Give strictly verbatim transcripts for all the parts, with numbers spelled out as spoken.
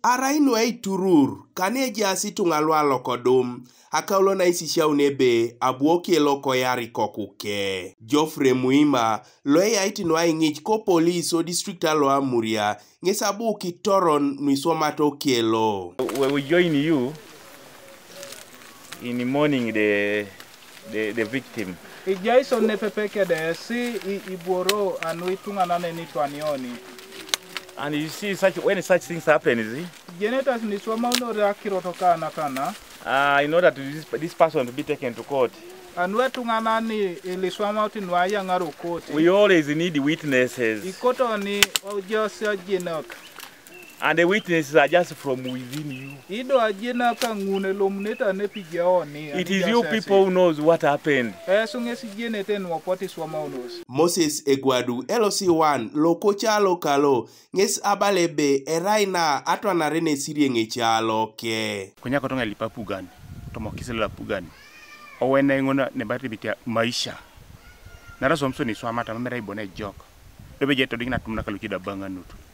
Arai nuaiturur kane ejaas ituŋa lualokodum, akaulo naisisiaun ebe abu Okello koyari kokuke. Geoffrey Muima loeyait nuaiŋic kopolis odistrict alo Amuria ŋes abu kitoron nuiswamata Okello. We, we join you in mourning the, the, the victim. Ijai so nepepe kede esi i-, ibworo anu ituŋanan enitwanioni. And you see, such, when such things happens, ijenetas niswamaunore akirot kana kana. Uh, in order to this, this person to be taken to court, anu etuŋanan iliswamaut nuayaŋar okoti. We always need witnesses. Ikotoni ojos ajenok. And the witnesses are just from within you. Ido ajenok ŋun elomunete nepijaoni. It is you people who knows what happened. Esu ŋes ijenete nuopot iswamaunos. Moses Egwadu, L C one, lokoca lokalo, ŋes abala ebe erai na atwanare nesirieŋ ecalo ke. Konye akotoŋ elipa apugan, tomokis lo apugan. Owene ŋun nebarit ebitia maisha. Nara Samson iswamata, mamere ibone ejok. Dobe je todiŋ natum nakaluci da baŋanut.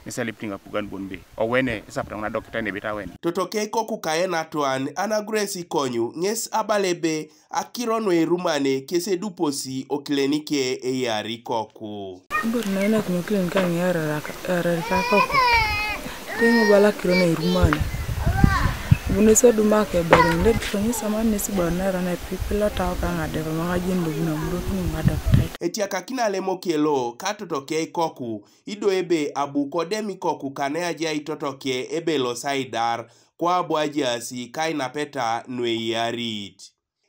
Ŋes elipit ŋapugan bon be. Owene, esapita ŋun adokitai nebit awen. Totoke ikoku kayen atwan, anagures ikonyu, ŋes abala ebe, akiro nuerumane, kes eduposi okilenike eyari ikoku. Ibore nainakin okilen kaŋ eararika ikoku. Teŋ ŋo bala akiro nuerumane. Bunesi oduma kebere nde tufanye samani nesi bwana era na pipila tao kaŋ adepa maŋ ajen bobu na murokin ŋun adokitai. Etiakakini alem Okello katotoke ikoku, ido ebe abu kodem ikoku kane ajai totoke ebe elosi aidar, kwabu ajaasi kainapeta nueyarit.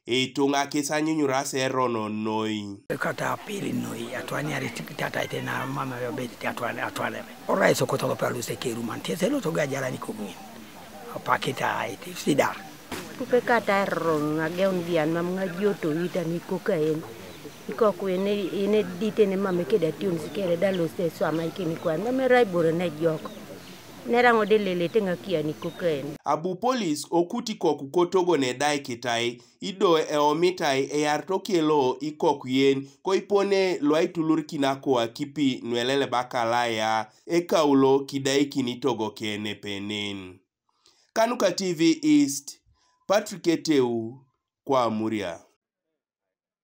Ituŋa kes anyunyurasi erono noi. Kata apili noi, atwaniarit tata ite na mama yobet atwan-, atwanere. Orais okotolope aluse keruman, tese lotoga ajalani koŋin. Apakita ite sidar. Pupe kata eroŋ ageun bian mam ŋajoto ita nikokaen. Ikoku ine, ine ditene mam ekeda tion sikere da lose swama ikini kwan. Mam erai bore nejok. Neraŋo de lelete ŋakian ikokaen. Abu polis okut ikoku kotogon edaikitai, ido eomitai eyarito Okello ikokuyen, koipone luaitulurikin akoakipi nueleleba kalaya, ekaulo kidaikini togoken epenen. Kanuka T V East, Patrick Eteu, kwa Amuria.